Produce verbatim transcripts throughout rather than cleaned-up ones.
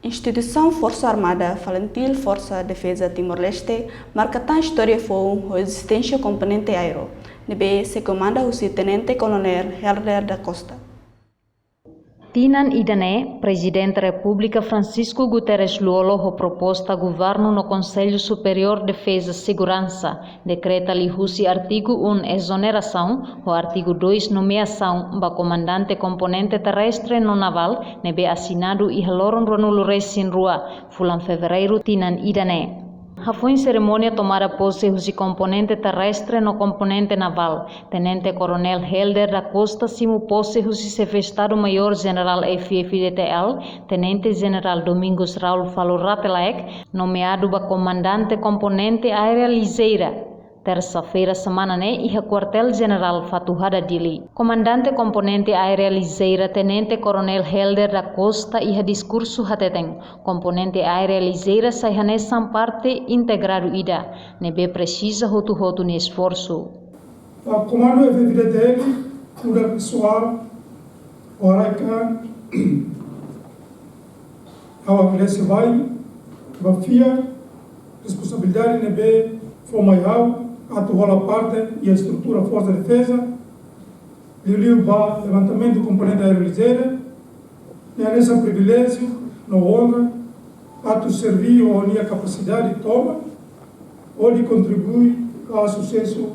Instituisaun Forsa Armada Falintil Forsa Defeza Timor-Leste marka tan istória foun ho ezisténsia komponente aéreu, ne'ebé sei komanda husi Tenente Koronél Helder da Costa. Tinan ida-ne'e, Prezidente Repúblika Francisco Guterres Lú-Olo ho proposta Governu no Konsellu Superiór Defeza Seguransa dekreta liuhusi artigu um ezonerasaun, ho artigu dois nomeasaun ba komandante komponente terrestre no navál ne'ebé asinadu iha loron ruanulu resin rua, fulan Fevereiru tinan ida-ne'e. Hafoin serimónia tomada pose husi komponente terrestre no komponente navál, Tenente Koronél Helder da Costa simu pose husi Xefe Estadu Maiór Jenerál F-FDTL, Tenente Jenerál Domingos Raul Falur Rate Laek, nomeadu ba komandante komponente aérea lijeira, tersa-feira semana ne'e iha Kuartél Jenerál Fatuhada, Dili. Komandante komponente aérea lijeira, Tenente Koronél Helder da Costa, iha diskursu hateten, komponente aérea lijeira sai hanesan parte integradu ida, ne'ebé presiza hotu-hotu nia esforsu. Ba Komandu F-FDTL, nu'udar pesoál, ha'u hakarak ha'u agradese barak ba fiar responsabilidade ne'ebé fó mai ha'u atu hola parte iha estrutura Forsa Defeza, liuliu ba levantamentu komponente aérea lijeira, nia hanesan priviléjiu no onra atu serví ho nia kapasidade tomak, hodi kontribui ba susesu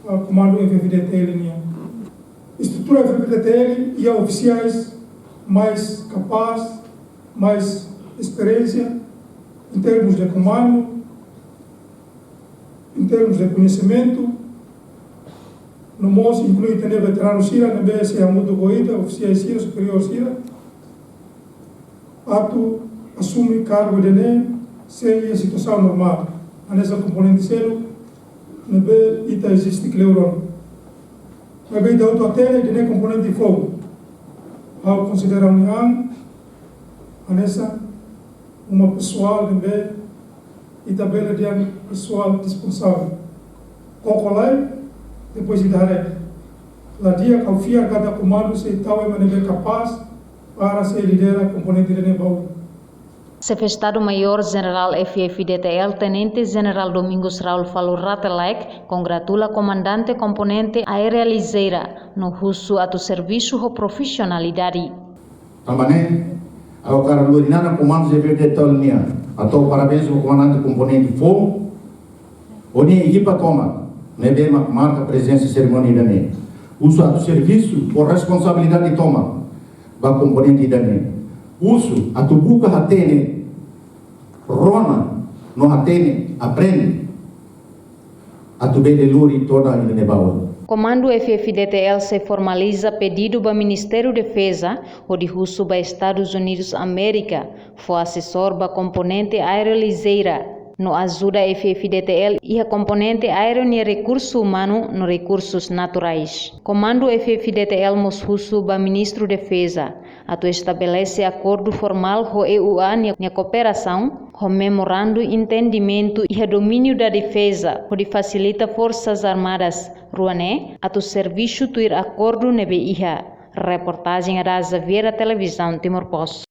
ba Komandu F-FDTL nian. Estrutura F-FDTL iha ofisiais mais kapás, mais esperiénsia, em termos de comando, em termos de conhecimento, no mós inklui também veteranu sira, ne'ebé sei hamutuk ho ita, ofisiais sira, superiór sira, atu asume kargu ida-ne'e, sei iha situasaun normál. Hanesan komponente seluk, ne'ebé ita eziste kleur ona. Maibé ita hotu hatene, ida-ne'e komponente foun. Ha'u konsidera ha'u-nia an hanesan uma pesoál ne'ebé ita bele dehan pesoál responsavel. Koko lai, depois ita haree. La di'ak ha'u fiar katak komandu sei tau ema ne'ebé kapás para sei lidera komponente ida-ne'e ba oin. Xefe Estadu Maiór Jenerál F-FDTL, Tenente Jenerál Domingos Raul Falur Rate Laek, kongratula komandante komponente aérea lijeira no husu atu servisu ho profisionalidade. Tanba ne'e, ha'u hakarak lori nanan komandu F-FDTL nian, hato'o parabéns ba komandante komponente foun, ho nia ekipa tomak, ne'ebé mak marka prezensa serimónia ida-ne'e. Husu atu servisu ho responsabilidade tomak ba komponente ida-ne'e. Husu atu buka hatene, rona no hatene, aprende, atu bele lori todan ida-ne'e ba oin. Komandu F-FDTL sei formaliza pedidu ba Ministériu Defeza, hodi husu ba Estadus Unidus Amérika fó asesór ba komponente aérea lijeira, no ajuda F-FDTL iha komponente aéreu nia rekursu umanu no rekursus naturais. Komandu F-FDTL mós husu ba Ministru Defeza atu estabelese akordu formál ho E U A nia, nia kooperasaun, ho memorandu entendimentu iha domíniu da defeza, hodi fasilita Forsas Armadas rua ne'e atu servisu tuir akordu ne'ebé iha. Reportajen Ada Xaviera, Televizaun Timor Post.